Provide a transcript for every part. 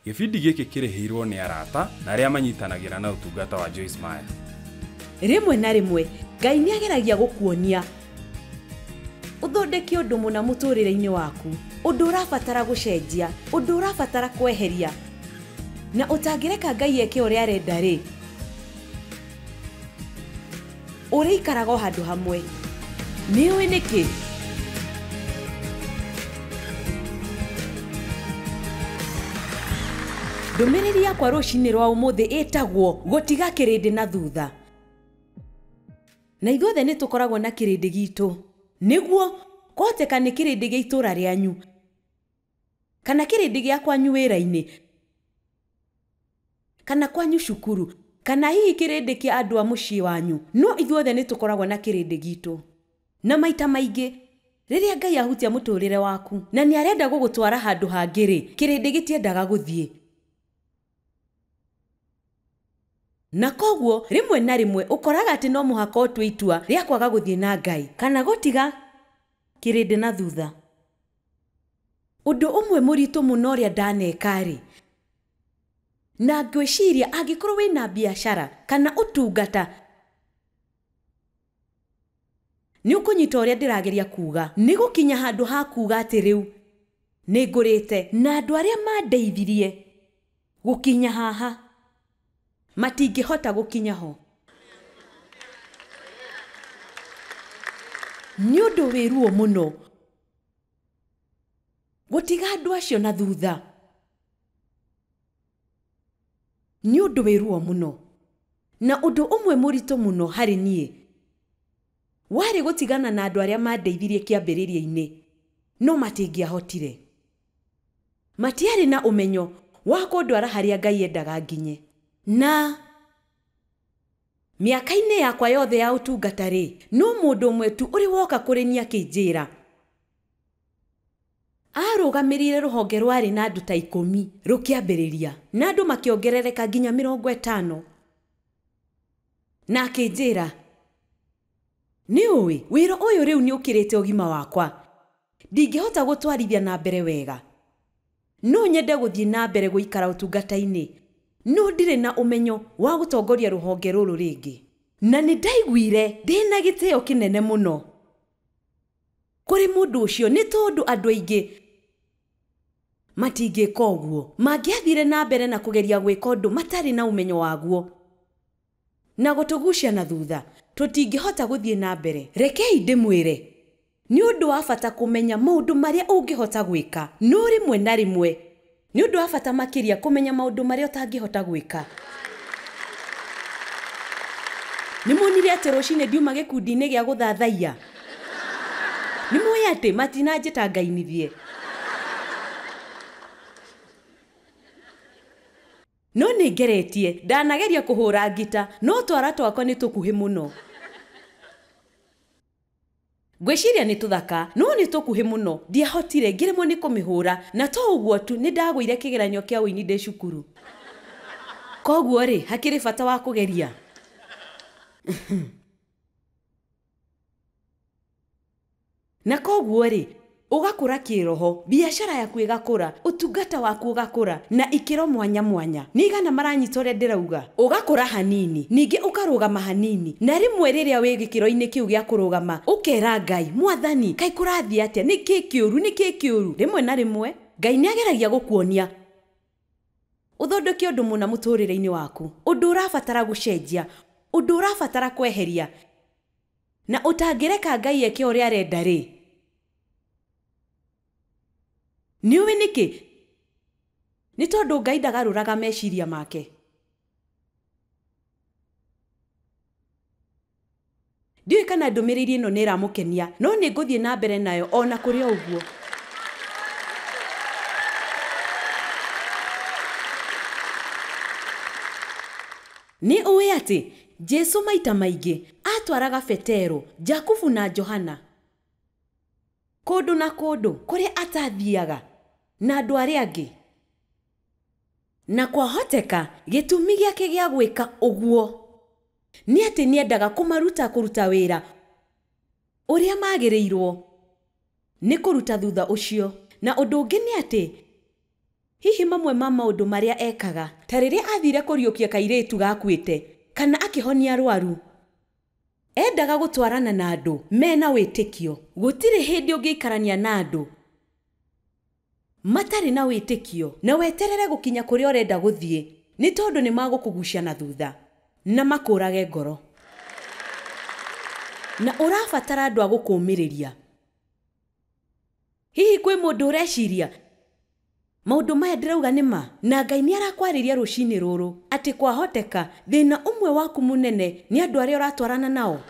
Gĩbindi gĩkĩ kĩrĩhĩirwo nĩ arata na arĩa manyitanagĩra na ũtungata wa Joyce Meyer. Rĩmwe na rĩmwe Ngai nĩ ageragia gũkuonia ũthondeke ũndũ mũna mũtũrĩre-inĩ waku, ũndũ ũrabatara gũcenjia, ũndũ ũrabatara kweheria, na ũtangĩreka Ngai eke ũrĩa arenda rĩ, ũrĩikaraga o handũ hamwe. Nĩ ũĩ nĩkĩ? Ndũmĩrĩri yakwa rũcinĩ rwa ũmũthĩ ĩtagwo gũtiga kĩrĩndĩ na thutha. Na ithuothe nĩ tũkoragwo na kĩrĩndĩ gitũ. Nĩguo kũhoteka nĩ kĩrĩndĩ gĩa itũra rĩanyu, kana kĩrĩndĩ gĩa kwanyu wĩra-inĩ, kana kwanyu cukuru, kana hihi kĩrĩndĩ kĩa andũ a mũciĩ wanyu. No ithuothe nĩ tũkoragwo na kĩrĩndĩ gitũ. Na maita maingĩ rĩrĩa Ngai ahutia mũtũrĩre waku na nĩ arenda gũgũtwara handũ hangĩ rĩ, kĩrĩndĩ gĩtiendaga gũthiĩ. Na koguo rĩmwe na rĩmwe ũkoraga atĩ no mũhaka ũtue itua rĩa kwaga gũthiĩ na Ngai kana gũtiga kĩrĩndĩ na thutha. Ũndũ ũmwe mũritũ mũno ũrĩa ndaneka rĩ, na ngwĩciria angĩkorwo wĩna biacara kana ũtungata, nĩ ũkũnyita ũrĩa ndĩrageria kuga. Nĩ gũkinya handũ ha kuga atĩ rĩu nĩ ngũrĩte, na andũ arĩa mandeithirie gũkinya haha matingĩhota gũkinya ho. Nĩ ũndũ wĩ ruo mũno gũtiga andũ acio na thutha. Nĩ ũndũ wĩ ruo mũno. Na ũndũ ũmwe mũritũ mũno harĩ niĩ warĩ gũtigana na andũ arĩa mandeithirie kĩambĩrĩria-inĩ, no matingĩahotire. Matiarĩ na ũmenyo wa kũndwara harĩa Ngai endaga nginye. Na mĩaka-inĩ yakwa yothe ya ũtungata rĩ, no mũndũ ũmwe tu ũrĩ woka kũrĩ niĩ akĩnjĩra. Arũgamĩrĩire rũhonge rwarĩ na andũ ta 10 rũkĩambĩrĩria, na andũ makĩongerereka nginya 50. Na akĩnjĩra, nĩ ũĩ wĩra ũyũ rĩu nĩ ũkĩrĩte ũgima wakwa, ndingĩhota gũtwarithia na mbere wega. No nyende gũthiĩ na mbere gũikara ũtungata-inĩ, no ndirĩ na ũmenyo wa gũtongoria rũhonge rũrũ rĩngĩ. Na nĩ ndaiguire ndĩna gĩtĩo kĩnene mũno kũrĩ mũndũ ũcio, nĩ tondũ andũ aingĩ matingĩka ũguo. Mangĩathire na mbere na kũgeria gwĩka ũndũ matarĩ na ũmenyo waguo na gũtũgucia na thutha, tũtingĩhota gũthiĩ na mbere. Rekei ndĩmwĩre, nĩ ũndũ wa bata kũmenya maũndũ marĩa ũngĩhota gwĩka, no rĩmwe na rĩmwe nĩ ũndũ wa bata makĩria kũmenya maũndũ marĩa ũtangĩhota gwĩka. Nĩ muonire atĩ rũcinĩ ndiuma gĩkundi-inĩ gĩa gũthathaiya? Nĩ muoĩ atĩ matinanjĩta ngainithie? No nĩ ngeretie, ndanageria kũhũra ngita, no twara twakwa nĩ tũkuhĩ mũno. Ngwĩciria nĩ tũthaka, no nĩ tũkuhĩ mũno. Ndiahotire, ngĩremwo nĩ kũmĩhũra, na to ũguo tu nĩ ndagũire kĩgeranio kĩa ũini ndĩ cukuru. Koguo rĩ, hakĩrĩ bata wa kũgeria. Na koguo rĩ, ũgakũra kĩroho, biacara yaku ĩgakũra, ũtungata waku ũgakũra, na ikĩro mwanya mwanya. Nĩ igana maranyita ũrĩa ndĩrauga? Ũgakũra hanini, ningĩ ũkarũgama hanini, na rĩmwe rĩrĩa wĩ gĩkĩro-inĩ kĩu gĩa kũrũgama, ũkera Ngai, Mwathani, kaĩ kũrathiĩ atĩa? Nĩ kĩĩ kĩũru? Nĩ kĩĩ kĩũru? Rĩmwe na rĩmwe Ngai nĩ ageragia gũkuonia ũthondeke ũndũ mũna mũtũrĩre-inĩ waku, ũndũ ũrabatara gũcenjia, ũndũ ũrabatara kweheria, na ũtangĩreka Ngai eke ũrĩa arenda rĩ. Nĩ ũĩ nĩkĩ? Nĩ tondũ Ngai ndagarũraga meciria make. Ndiũĩ kana ndũmĩrĩri ĩno nĩ ĩramũkenia, no nĩ ngũthiĩ na mbere nayo o na kũrĩ o ũguo. Nĩ ũĩ atĩ Jesu maita maingĩ atwaraga Petero, Jakubu na Johana kũndũ na kũndũ kũrĩa atathiaga na andũ arĩa angĩ. Na kwahoteka gĩtũmi gĩake gĩa gwĩka ũguo nĩ atĩ nĩendaga kũmaruta kũruta wĩra ũrĩa magĩrĩirwo nĩ kũruta thutha ũcio. Na ũndũ ũngĩ nĩ atĩ Hihi mamwe ma maũndũ marĩa ekaga ta rĩrĩa athire kũriũkia kairĩtu gakuĩte kana akĩhonia arwaru. Endaga gũtwarana na andũ mena wĩtĩkio. Gũtirĩ hĩndĩ ũngĩikarania na andũ matarĩ na wĩtĩkio na weterere gũkinya kũrĩa ũrenda gũthiĩ, nĩ tondũ nĩ magũkũgucia na thutha na makũrage ngoro. Na ũrabatara andũ a gũkũũmĩrĩria. Hihi kwĩ mũndũ ũreciria maũndũ maya ndĩrauga nĩ ma? Na Ngai nĩ arakwarĩria rũcinĩ rũrũ atĩ kwahoteka thĩna ũmwe waku mũnene nĩ andũ arĩa ũratwarana nao.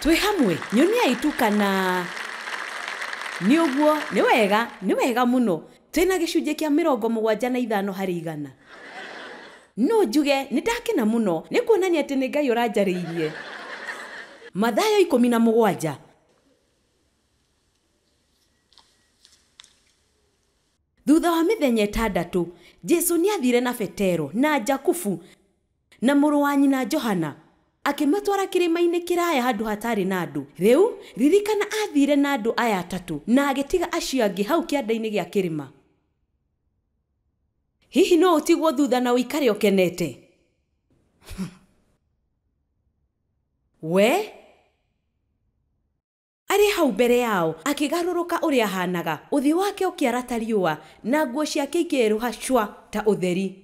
Twĩ hamwe, nyonia itu kana nĩ ũguo? Nĩ wega, nĩ wega mũno. Twĩna gĩcunjĩ kĩa 75 harĩ 100. No njuge nĩ ndakena mũno nĩ kuonania atĩ nĩ Ngai ũranjarĩirie. Mathayo 17. Thutha wa mĩthenya 6, Jesu nĩ athire na Petero na Jakubu na mũrũ wa nyina Johana, akĩmatwara kĩrĩma-inĩ kĩraya handũ hatarĩ na andũ. Rĩu ririkana athire na andũ aya 3 na agĩtiga acio angĩ hau kĩanda-inĩ gĩa kĩrĩma. Hihi no ũtigwo thutha na ũikare ũkenete? We arĩ hau mbere yao akĩgarũrũka ũrĩa ahanaga, ũthiũ wake ũkĩara ta riũa na nguo ciake ikĩerũha cwa ta ũtheri.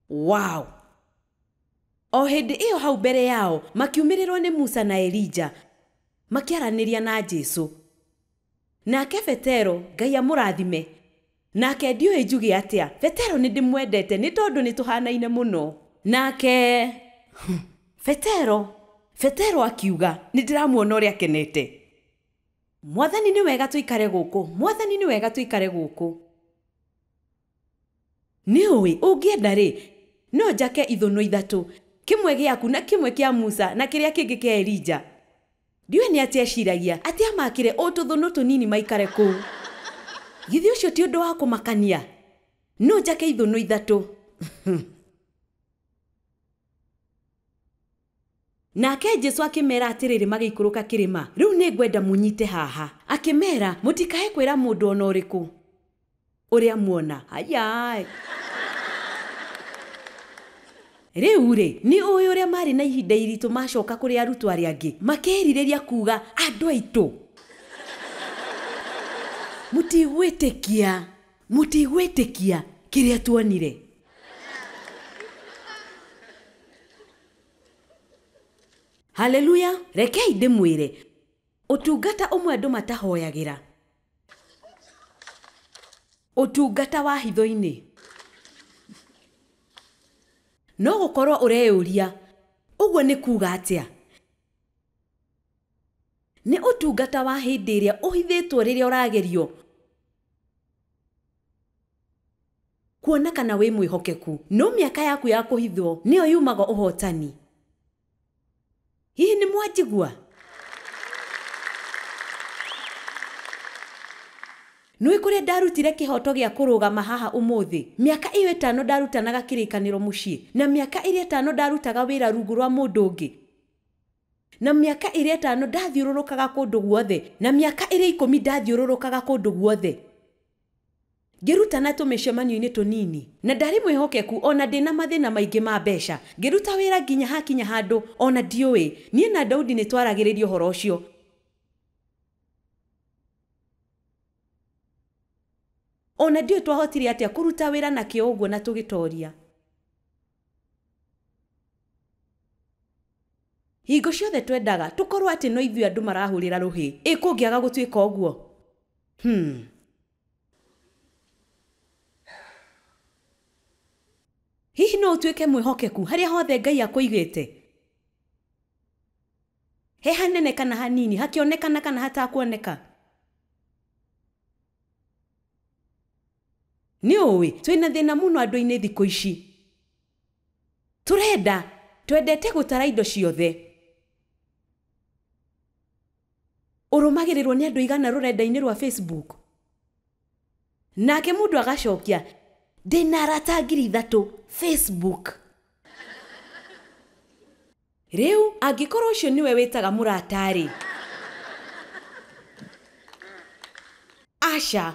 Wow! O hĩndĩ ĩyo hau mbere yao makiumĩrĩrwo nĩ Musa na Elija makĩaranĩria na Jesu. Nake Petero, Ngai amũrathime. Nake ndiũĩ njuge atĩa, Petero nĩ ndĩmwendete nĩ tondũ nĩ tũhanaine mũno. Nake Petero akiuga, nĩ ndĩramuona ũrĩa akenete. Mwathani nĩ wega tũikare gũkũ, Mwathani nĩ wega tũikare gũkũ. Nĩ ũĩ ũngĩenda rĩ, no njake ithũnũ 3, kĩmwe gĩaku na kĩmwe kĩa Musa na kĩrĩa kĩngĩ kĩa Elija. Ndiũĩ nĩ atĩa eciragia atĩ amakĩre o tũthũnũ tũnini maikare kũu. Githĩ ũcio ti ũndũ wa kũmakania? No njake ithũnũ 3. Nake Jesu akĩmera atĩrĩrĩ magĩikũrũka kĩrĩma, rĩu nĩ ngwenda mũnyite haha. Akĩmera mũtikae kwĩra mũndũ ona ũrĩkũ ũrĩa muona. Ayai. Rĩu rĩ, nĩ ũĩ ũrĩa marĩ na ihinda iritũ macoka kũrĩ arutwo arĩa angĩ, makerirĩria kuga andũ aitũ mũtigwĩtĩkia, mũtigwĩtĩkia kĩrĩa tuonire. Haleluya. Rekei ndĩmwĩre ũtungata ũmwe andũ matahoyagĩra, ũtungata wa hitho-inĩ. No gũkorwo ũreyũria ũguo nĩ kuga atĩa? Nĩ ũtungata wa hĩndĩ ĩrĩa ũhithĩtwo rĩrĩa ũragerio kuona kana wĩ mwĩhokeku. No mĩaka yaku ya kũhithwo nĩyo yumaga ũhotani. Hihi nĩ mwanjigua? Nĩũĩ kũrĩa ndarutire kĩhoto gĩa kũrũgama haha ũmũthĩ? Mĩaka ĩyo 5 ndarutanaga kĩrĩkanĩro mũciĩ, na mĩaka ĩrĩa 5 ndarutaga wĩra rungu rwa mũndũ ũngĩ, na mĩaka ĩrĩa 5 ndathiũrũrũkaga kũndũ guothe, na mĩaka ĩrĩa 10 ndathiũrũrũkaga kũndũ guothe ngĩrutana tũmĩcemanio-inĩ tũnini, na ndarĩ mwĩhokeku ona ndĩna mathĩna maingĩ ma mbeca. Ngĩruta wĩra nginya hakinya handũ ona ndiũĩ. Niĩ na Daudi nĩ twaragĩrĩria ũhoro ũcio. Ona ndiũĩ twahotire atĩa kũruta wĩra na kĩo ũguo na tũgĩtoria. Hingo ciothe twendaga tũkorwo atĩ no ithuĩ andũ marahũrĩra rũhĩ. Ĩ kũngĩaga gũtuĩka ũguo? Hihi no ũtuĩke mwĩhokeku harĩa hothe Ngai akũigĩte? He hanene kana hanini, hakĩonekana kana hatakuoneka? Nĩ ũĩ twĩna thĩna mũno andũ-inĩ thikũ ici. Tũrenda, twendete gũtara indo ciothe. Ũrũmagĩrĩrwo nĩ andũ 100 rũrenda-inĩ rwa Facebook. Nake mũndũ agacokia, ndĩna arata 3,000 Facebook. Rĩu angĩkorwo ũcio nĩwe wĩtaga mũrata-rĩ, aca.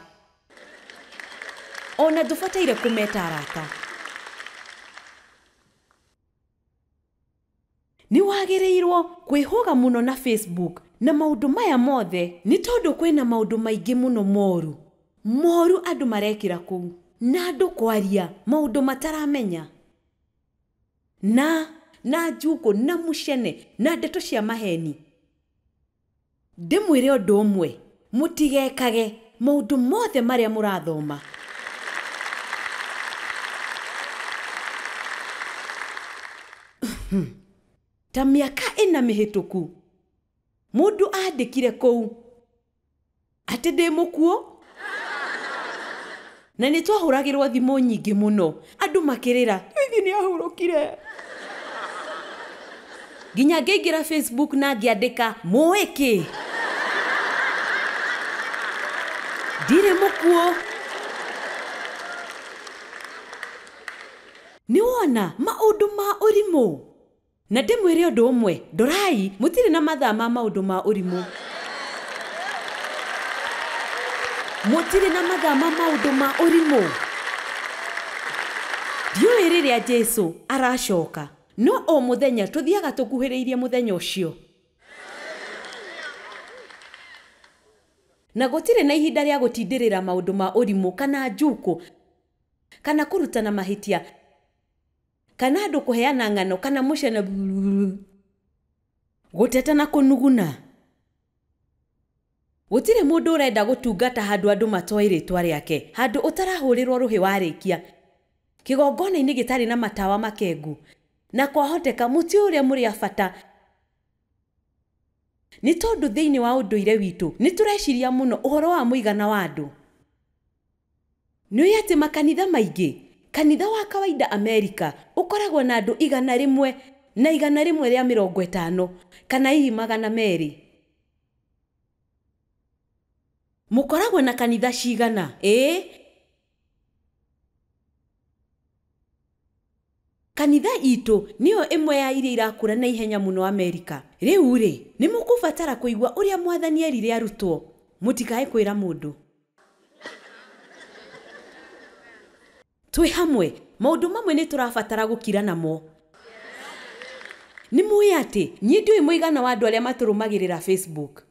Ona ndũbataire kũmeta arata. Nĩ wagĩrĩirwo kwĩhũga mũno na Facebook na maũndũ maya mothe, nĩ tondũ kwĩna maũndũ maingĩ mũno moru. Moru andũ marekĩra kũu. Na andũ kwaria maũndũ mataramenya. Na njukũ, na mũcene, na ndeto cia maheni. Ndĩmwĩre ũndũ ũmwe, mũtigekage maũndũ mothe marĩa mũrathoma. Ta mĩaka 4 mĩhĩtũku, mũndũ andĩkire kũu atĩ ndĩ mũkuũ, na nĩ twahũragĩrwo thimũ nyingĩ mũno, andũ makĩrĩra, Joyce nĩ ahurũkire. Nginya ngĩingĩra Facebook na ngĩandĩka, mũĩ kĩ? Ndirĩ mũkuũ. Nĩ wona maũndũ ma ũrimũ. Na ndĩmwĩre ũndũ ũmwe, ndorai, mũtirĩ na mathaa ma maũndũ ma ũrimũ. Mũtirĩ na mathaa ma maũndũ ma ũrimũ. Ndiũĩ rĩrĩa Jesũ aracoka, no o mũthenya tũthiaga tũkuhĩrĩirie mũthenya ũcio. Na gũtirĩ na ihinda rĩa gũtindĩrĩra maũndũ ma ũrimũ kana njukũ, kana kũrutana mahĩtia, kana andũ kũheana ng'ano kana mũcene, gũteta na kũnuguna. Gũtirĩ mũndũ ũrenda gũtungata handũ andũ matoĩ rĩtwa rĩake, handũ ũtarahũrĩrwo rũhĩ warĩkia, kĩgongona-inĩ gĩtarĩ na matawa makengu, na kwahoteka mũti ũrĩa mũrĩ a bata. Nĩ tondũ thĩinĩ wa ũndũire witũ nĩ tũreciria mũno ũhoro wa mũigana wa andũ. Nĩũĩ atĩ makanitha maingĩ, kanitha wa kawaida Amerika ũkoragwo na andũ 100 na 150 kana hihi 200. Mũkoragwo na kanitha cigana? Ĩĩ. Kanitha itũ nĩyo ĩmwe ya iria irakũra na ihenya mũno Amerika. Rĩu rĩ, nĩ mũkũbatara kũigua ũrĩa mwathani erire arutwo, mũtikae kwĩra mũndũ. Twĩ hamwe, maũndũ mamwe nĩ tũrabatara gũkira namo. Nĩ mũĩ atĩ niĩ ndiũĩ mũigana wa andũ arĩa matũrũmagĩrĩra Facebook.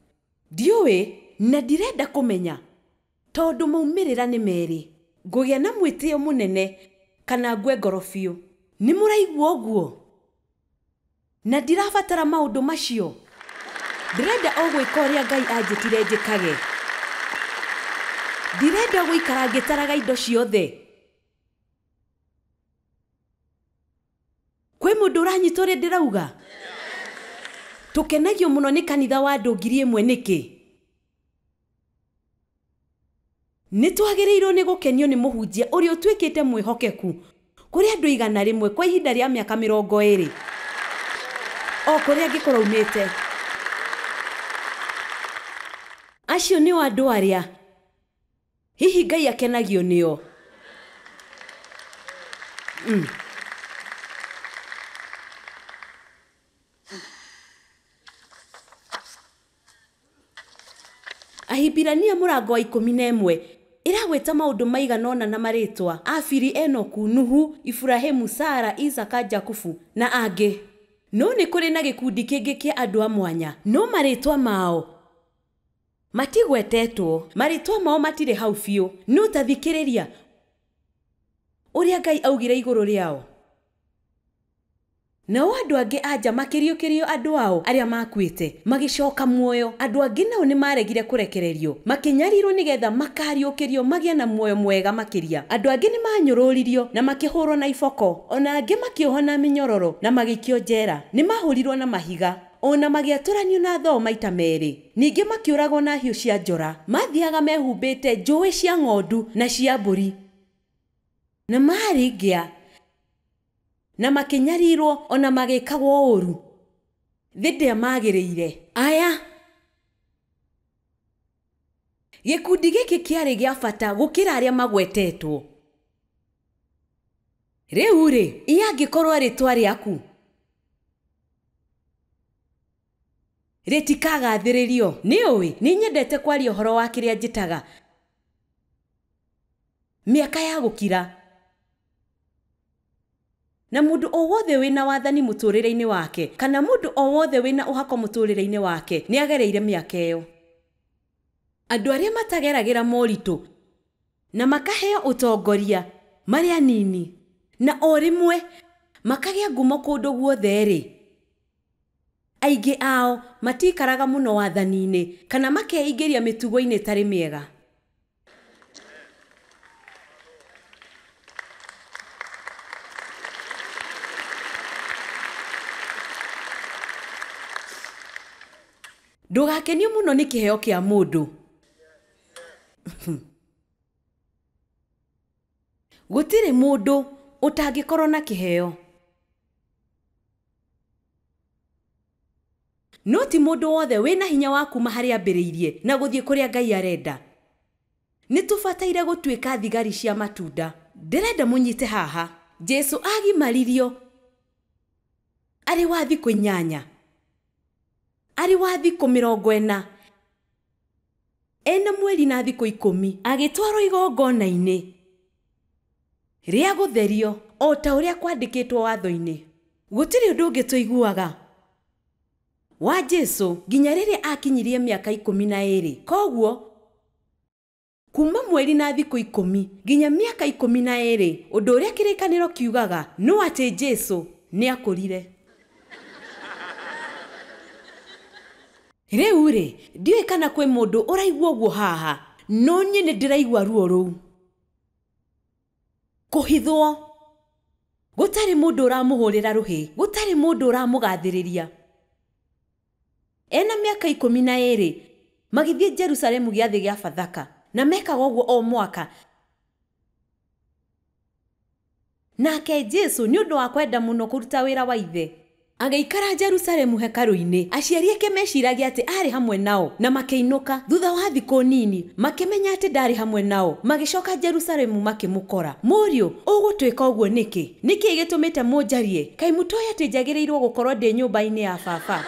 Ndiũĩ na ndirenda kũmenya, tondũ maumĩrĩra nĩ merĩ, ngũgĩa na mwĩtĩo mũnene kana ngue ngoro biũ. Nĩ mũraigua ũguo? Na ndirabatara maũndũ macio. Ndĩrenda o gwĩka ũrĩa Ngai anjĩtire njĩkage. Ndirenda gũikara ngĩtaraga indo ciothe. Kwĩ mũndũ ũranyita ũrĩa ndĩrauga? Tũkenagio mũno nĩ kanitha wa andũ 1000 nĩkĩ? Nĩ twagĩrĩirwo nĩ gũkenio nĩ mũhunjia ũrĩa ũtuĩkĩte mwĩhokeku kũrĩ andũ 100 kwa ihinda rĩa mĩaka 20, o kũrĩa angĩkorwo aumĩte. Acio nĩo andũ arĩa hihi Ngai akenagio nĩo. Ahibirania mũrango wa 11 ĩragweta maũndũ maigana ũna na marĩtwa: Abiri, Enoku, Nuhu, Iburahĩmu, Sara, Isaka, Jakubu na angĩ. No nĩ kũrĩ na gĩkundi kĩngĩ kĩa andũ a mwanya, no marĩtwa mao matigwetetwo. Marĩtwa mao matirĩ hau biũ. No ta thikĩrĩria ũrĩa Ngai augire igũrũ rĩao. Nao andũ angĩ anja makĩriũkĩrio andũ ao arĩa makuĩte magĩcoka muoyo. Andũ angĩ nao nĩ maregire kũrekererio, makĩnyarirwo nĩgetha makariũkĩrio magĩe na muoyo mwega makĩria. Andũ angĩ nĩ manyũrũririo na makĩhũrwo na iboko, ona angĩ makĩohwo na mĩnyororo na magĩikio njera. Nĩ mahũrirwo na mahiga, ona magĩatũranio na thoo maita 2. Ningĩ makĩũragwo na hiũ cia njora. Mathiaga mehumbĩte njũĩ cia ng'ondu na cia mbũri, na maarĩ ngĩa, na makĩnyarirwo ona magĩkagwo ũũru. Thĩ ndĩamagĩrĩire. Aya, gĩkundi gĩkĩ kĩarĩ gĩa bata gũkĩra arĩa magwetetwo. Rĩu rĩ, ĩ angĩkorwo rĩtwa rĩaku rĩtikagathĩrĩrio? Nĩ ũĩ nĩ nyendete kwaria ũhoro wa kĩrĩa njĩtaga Mĩaka ya gũkira. Na mũndũ o wothe wĩna wathani mũtũrĩre-inĩ wake kana mũndũ o wothe wĩna ũhako mũtũrĩre-inĩ wake nĩ agereire mĩaka ĩyo. Andũ arĩa matageragĩra moritũ na makaheo ũtongoria marĩ anini na o rĩmwe makagĩa ngumo kũndũ guothe rĩ, aingĩ ao matikaraga mũno wathani-inĩ kana makeingĩria mĩtugo-inĩ ĩtarĩ mĩega. Ndũgakenio mũno nĩ kĩheo kĩa mũndũ. Gũtirĩ mũndũ ũtangĩkorwo na kĩheo. No ti mũndũ wothe wĩna hinya wa kuma harĩa ambĩrĩirie na gũthiĩ kũrĩa Ngai arenda. Nĩ tũbataire gũtuĩka thigari cia matunda. Ndĩrenda mũnyite haha. Jesu agimaririo arĩ wa thikũ 8, arĩ wa thikũ 40, ena mweri na thikũ 10, agĩtwarwo igongona-inĩ rĩa gũtherio o ta ũrĩa kwandĩkĩtwo watho-inĩ. Gũtirĩ ũndũ ũngĩ tũiguaga wa Jesu nginya rĩrĩa akinyirie mĩaka 12. Koguo kuma mweri na thikũ 10 nginya mĩaka 12, ũndũ ũrĩa kĩrĩkanĩro kiugaga no atĩ Jesu nĩ akũrire. Rĩu rĩ, ndiũĩ kana kwĩ mũndũ ũraigua ũguo haha, no niĩ nĩ ndĩraigua ruo rũu. Kũhithwo, gũtarĩ mũndũ ũramũhũrĩra rũhĩ, gũtarĩ mũndũ ũramũgathĩrĩria. Ena mĩaka 12 magĩthiĩ Jerusalemu gĩathĩ gĩa Bathaka, na mekaga ũguo o mwaka. Nake Jesu nĩ ũndũ wa kwenda mũno kũruta wĩra wa ithe, agĩikara Jerusalemu hekarũ-inĩ. Aciari ake meciragia atĩ aarĩ hamwe nao na makĩinũka. Thutha wa thikũ nini makĩmenya atĩ ndaarĩ hamwe nao, magĩcoka Jerusalemu makĩmũkora. Mũriũ, ũgũtwĩka ũguo nĩkĩ? Nĩkĩ gĩtũmĩte mũnjarie? Kaĩ mũtoĩ atĩ njagĩrĩirwo gũkorwo ndĩ nyũmba-inĩ ya baba?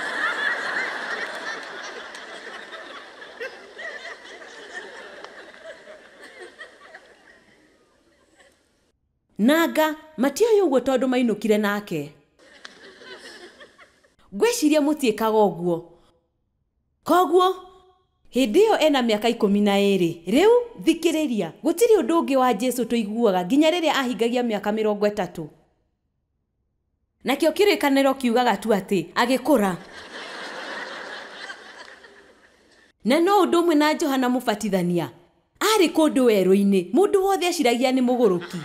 Nanga matioĩ ũguo tondũ mainũkire nake. Ngwĩciria mũtiĩkaga ũguo. Koguo hĩndĩ ĩyo ena mĩaka 12. Rĩu thikĩrĩria, gũtirĩ ũndũ ũngĩ wa Jesu tũiguaga nginya rĩrĩa ahingagia mĩaka 30. Nakĩo kĩrĩkanĩro kiugaga tu atĩ agĩkũra. Na no ũndũ ũmwe na Johana Mũbatithania, arĩ kũndũ werũ-inĩ, mũndũ wothe eciragia nĩ mũgũrũki.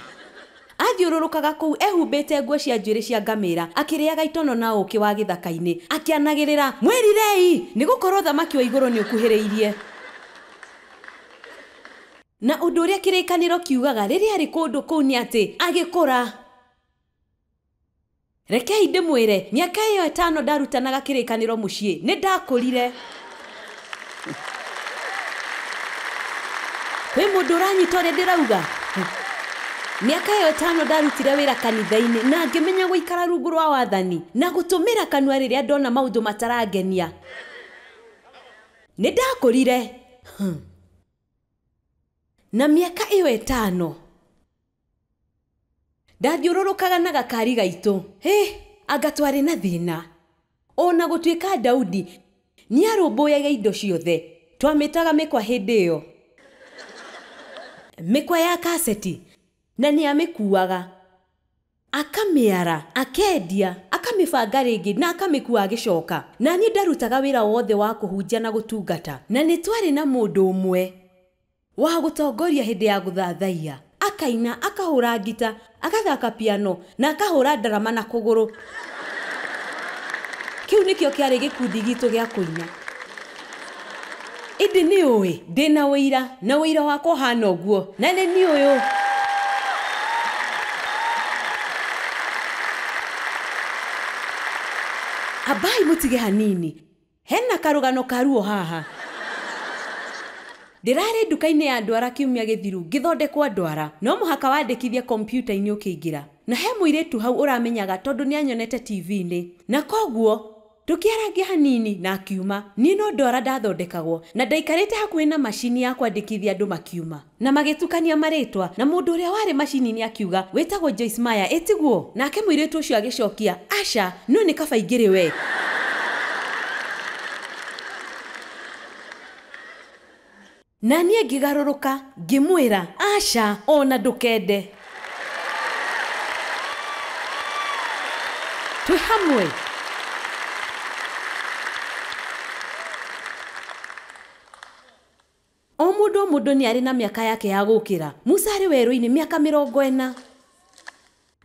Athiũrũrũkaga kũu ehumbĩte nguo cia njuĩrĩ cia ngamĩra, akĩrĩaga itono na ũũkĩ wa gĩthaka-inĩ, akĩanagĩrĩra, mwĩrirei, nĩ gũkorwo thamaki wa igũrũ nĩ ũkuhĩrĩirie. Na ũndũ ũrĩa kĩrĩkanĩro kiugaga rĩrĩa arĩ kũndũ kũu nĩ atĩ agĩkũra. Rekei ndĩmwĩre, mĩaka ĩyo 5 ndarutanaga kĩrĩkanĩro mũciĩ, nĩ ndakũrire. Kwĩ mũndũ ũranyita ũrĩa ndĩrauga? Mĩaka ĩyo 5 ndarutire wĩra kanitha-inĩ na ngĩmenya gũikara rungu rwa wathani na gũtũmĩra kanua rĩrĩa ndona maũndũ matarangenia. Nĩ ndakũrire. Na mĩaka ĩyo 5 ndathiũrũrũkaga na gakari gaitũ. Hĩ, anga twarĩ na thĩna. Ona gũtuĩka Daudi nĩarũmbũyagia indo ciothe, twamĩtaga mĩkwa hĩndĩ ĩyo, mĩkwa ya kaseti, na nĩamĩkuaga, akamĩara, akendia, akamĩbanga rĩngĩ na akamĩkua agĩcoka. Na niĩ ndarutaga wĩra wothe wa kũhunjia na gũtungata, na nĩ twarĩ na mũndũ ũmwe wa gũtongoria hĩndĩ ya gũthathaiya. Akaina, akahũra ngita, agathaka piano na akahũra ndarama na kũgũrũ. Kĩu nĩkĩo kĩarĩ gĩkundi gitũ gĩa kũina. Ĩndĩ nĩ ũĩ ndĩna ũira, na ũira wakwa ũhana ũguo, na nĩ niĩ ũyũ. Ambai mũtige hanini, hena karũgano ka ruo haha. Ndĩrarĩ nduka-inĩ ya ndwara kiumia gĩthiru ngĩthondekwo ndwara. No mũhaka wandĩkithie kompiuta-inĩ ũkĩingĩra. Na he mũirĩtu hau ũramenyaga tondũ nĩanyonete TV-inĩ. Na koguo Tũkĩarangia hanini na akiuma. Niĩ no ndwara ndathondekagwo na ndaikarĩte hakuhĩ na macini ya kwandĩkithia andũ makiuma na magĩtukania marĩtwa, na mũndũ ũrĩa warĩ macini-inĩ akiuga, wĩtagwo Joyce Meyer, ĩtiguo? Nake mũirĩtu ũcio agĩcokia, aca, no nĩ kaba ingĩrĩ we. Na niĩ ngĩgarũrũka ngĩmwĩra, aca, ona ndũkende. Twĩ hamwe. O mũndũ nĩ arĩ na mĩaka yake ya gũkĩra. Musa arĩ werũ-inĩ mĩaka 40.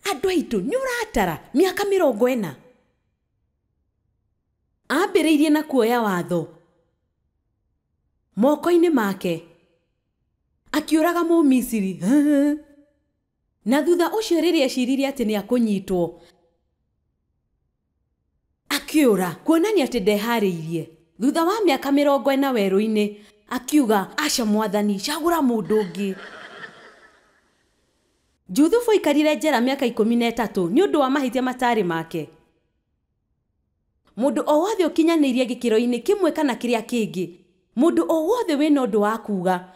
Andũ aitũ nĩ ũratara mĩaka 40. Ambĩrĩirie na kuoya watho moko-inĩ make, akiũraga Mũmisiri. Na thutha ũcio rĩrĩa eciririe atĩ nĩ akũnyitwo, akiũra, kuonania atĩ ndeharĩirie. Thutha wa mĩaka 40 werũ-inĩ, akiuga, aca mwathani, cagũra mũndũ ũngĩ. Juthubu aikarire njera mĩaka 13 nĩ ũndũ wa mahĩtia matarĩ make. Mũndũ o wothe ũkinyanĩirie gĩkĩro-inĩ kĩmwe kana kĩrĩa kĩngĩ, mũndũ o wothe wĩna ũndũ wa kuga,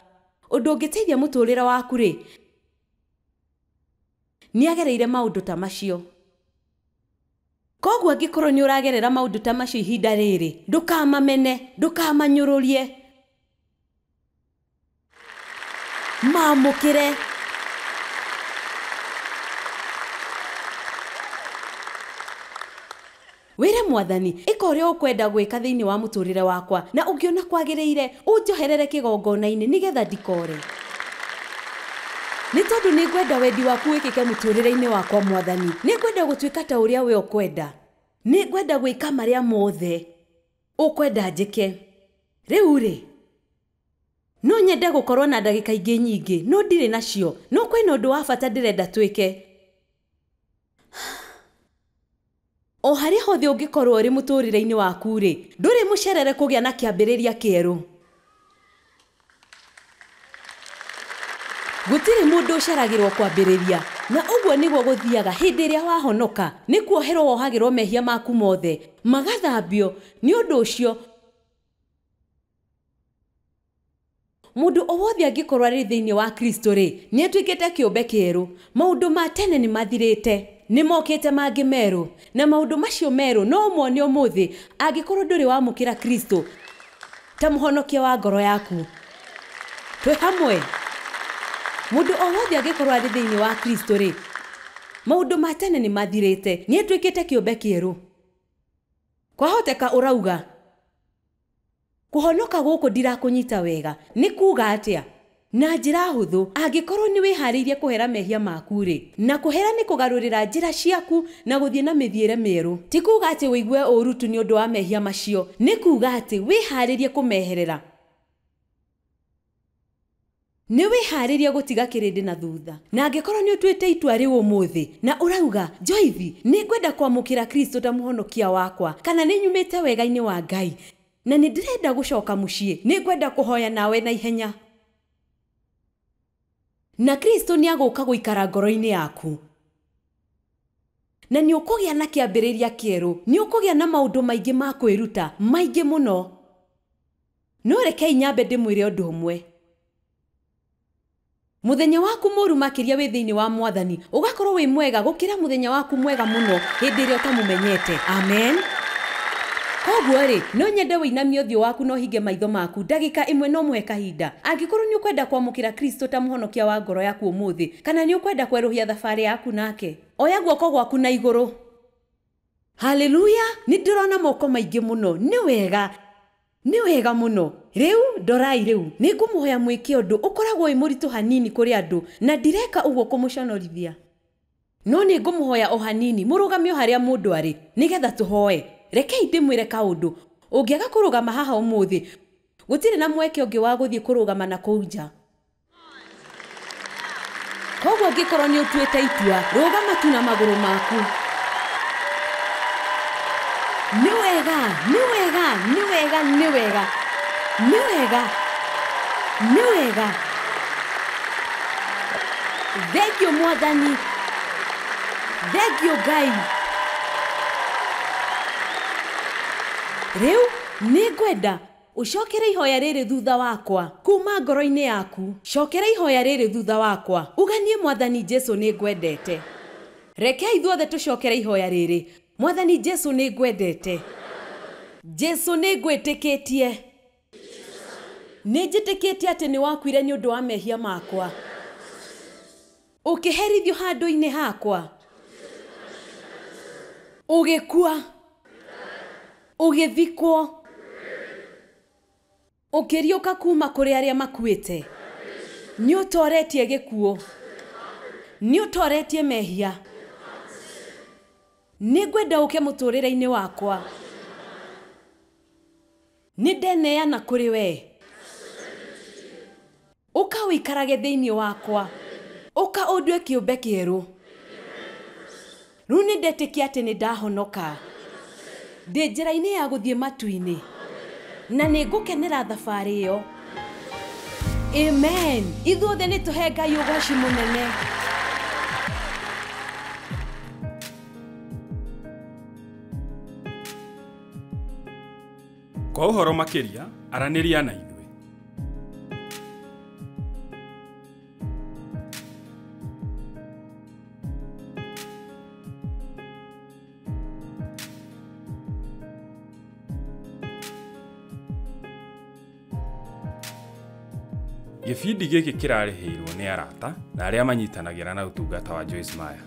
ũndũ ũngĩteithia mũtũrĩre waku rĩ, nĩagereire maũndũ ta macio. Koguo angĩkorwo nĩ ũragerera maũndũ ta macio ihinda rĩrĩ, ndũkamamene, ndũkamanyũrũrie, mamũkĩre. Wĩre mwathani, ĩka ũrĩa ũkwenda gwĩka thĩinĩ wa mũtũrĩre wakwa, na ũngĩona kwagĩrĩire, ũnjoherere kĩgongona-inĩ nĩgetha ndikore. Nĩ tondũ nĩngwenda wendi waku wĩkĩke mũtũrĩre-inĩ wakwa mwathani. Nĩngwenda gũtuĩka ta ũrĩa we ũkwenda. Nĩngwenda gwĩka marĩa mothe ũkwenda njĩke. Rĩu rĩ, no nyende gũkorwo na ndagĩka ingĩ nyingĩ, no ndirĩ nacio. No kwĩna ũndũ wa bata ndĩrenda twĩke. O harĩa hothe ũngĩkorwo ũrĩ mũtũrĩre-inĩ waku rĩ, ndũrĩ mũcerere kũgĩa na kĩambĩrĩria kĩerũ. Gũtirĩ mũndũ ũceragĩrwo kwambĩrĩria, na ũguo nĩguo gũthiaga hĩndĩ ĩrĩa wahonoka. Nĩ kuoherwo wohagĩrwo mehia maku mothe, magathambio. Nĩ ũndũ ũcio, mũndũ o wothe angĩkorwo arĩ thĩinĩ wa Kristo rĩ, nĩ atuĩkĩte kĩũmbe kĩerũ. Maũndũ ma tene nĩ mathirĩte, nĩ mokĩte mangĩ merũ, na maũndũ macio merũ no ũmone ũmũthĩ angĩkorwo ndũrĩ wamũkĩra Kristo ta mũhonokia wa ngoro yaku. Twĩ hamwe. Mũndũ o wothe angĩkorwo arĩ thĩinĩ wa Kristo rĩ, maũndũ ma tene nĩ mathirĩte, nĩ atuĩkĩte kĩũmbe kĩerũ. Kwahoteka ũrauga, kũhonoka gũkũ ndirakũnyita wega, nĩ kuga atĩa? Na njĩra hũthũ, angĩkorwo nĩ wĩharĩirie kũhera mehia maku rĩ, na kũhera nĩ kũgarũrĩra njĩra ciaku na gũthiĩ na mĩthiĩre mĩerũ. Ti kuga atĩ ũigue ũũru tu nĩ ũndũ wa mehia macio, nĩ kuga atĩ wĩharĩrie kũmeherera. Nĩ wĩharĩrie gũtiga kĩrĩndĩ na thutha. Na angĩkorwo nĩ ũtuĩte itua rĩu ũmũthĩ na ũrauga, Joyce, nĩ ngwenda kwamũkĩra Kristo ta mũhonokia wakwa, kana nĩ nyumĩte wega-inĩ wa Ngai na nĩ ndĩrenda gũcoka mũciĩ, nĩ ngwenda kũhoya nawe na ihenya. Na Kristo nĩ agũka gũikara ngoro-inĩ yaku, na nĩ ũkũgĩa na kĩambĩrĩria kĩerũ, nĩ ũkũgĩa na maũndũ maingĩ ma kwĩruta, maingĩ mũno. No rekei nyambe ndĩmwĩre ũndũ ũmwe. Mũthenya waku mũũru makĩria wĩ thĩinĩ wa mwathani ũgakorwo wĩ mwega gũkĩra mũthenya waku mwega mũno hĩndĩ ĩrĩa ũtamũmenyete. Amen. Koguo rĩ, no nyende wĩinamie ũthiũ waku na ũhinge maitho maku ndagĩka ĩmwe no mũhe kahinda. Angĩkorwo nĩ ũkwenda kwamũkĩra Kristo ta mũhonokia wa ngoro yaku ũmũthĩ, kana nĩ ũkwenda kwerũhia thabarĩ yaku nake, oya guoko gwaku na igũrũ. Haleluya! Nĩ ndĩrona moko maingĩ mũno. Nĩ wega, nĩ wega mũno. Rĩu ndorai, rĩu nĩ ngũmũhoya mwĩke ũndũ ũkoragwo wĩ mũritũ hanini kũrĩ andũ, na ndireka ũguo kũmũconorithia. No nĩ ngũmũhoya o hanini mũrũgame o harĩa mũndũ arĩ nĩgetha tũhoe. Rekei ndĩmwĩre kaũndũ, ũngĩaga kũrũgama haha ũmũthĩ, gũtirĩ na mweke ũngĩ wa gũthiĩ kũrũgama na kũu nja. Koguo angĩkorwo nĩ ũtuĩte itua, rũgama tu na magũrũ maku. Nĩ wega, nĩ wega, nĩ wega, nĩ wega, nĩ wega, nĩ wega. Thengiũ mwathani, thengiũ Ngai. Rĩu nĩ ngwenda ũcokere ihoya rĩrĩ thutha wakwa kuma ngoro-inĩ yaku. Cokera ihoya rĩrĩ thutha wakwa, uganie Mwathani Jesu nĩ ngwendete. Reke ithuothe tũcokere ihoya rĩrĩ. Mwathani Jesu nĩ ngwendete. Jesu nĩ ngwĩtĩkĩtie. Nĩ njĩtĩkĩtie atĩ nĩ wakuire nĩ ũndũ wa mehia makwa, ũkĩherithio handũ-inĩ hakwa, ũgĩkua, ũgĩthikwo, ũkĩriũka kuma kũrĩ arĩa makuĩte. Nĩ ũtoretie gĩkuũ, nĩ ũtoretie mehia. Nĩ ngwenda ũke mũtũrĩre-inĩ wakwa. Nĩ ndeneana kũrĩ we. Ũka ũikarage thĩinĩ wakwa, ũka ũndue kĩũmbe kĩerũ. Rĩu nĩ ndetĩkia atĩ nĩ ndahonoka, ndĩ njĩra-inĩ ya gũthiĩ matu-inĩ, na nĩ ngũkenera thabarĩ ĩyo. Amen. Ithuothe nĩ tũhe Ngai ũgoci mũnene. Kwa ũhoro makĩria, aranĩria na ithuĩ. Gĩbindi gĩkĩ kĩrarĩhĩirwo nĩ arata na arĩa manyitanagĩra na ũtungata wa Joyce Meyer.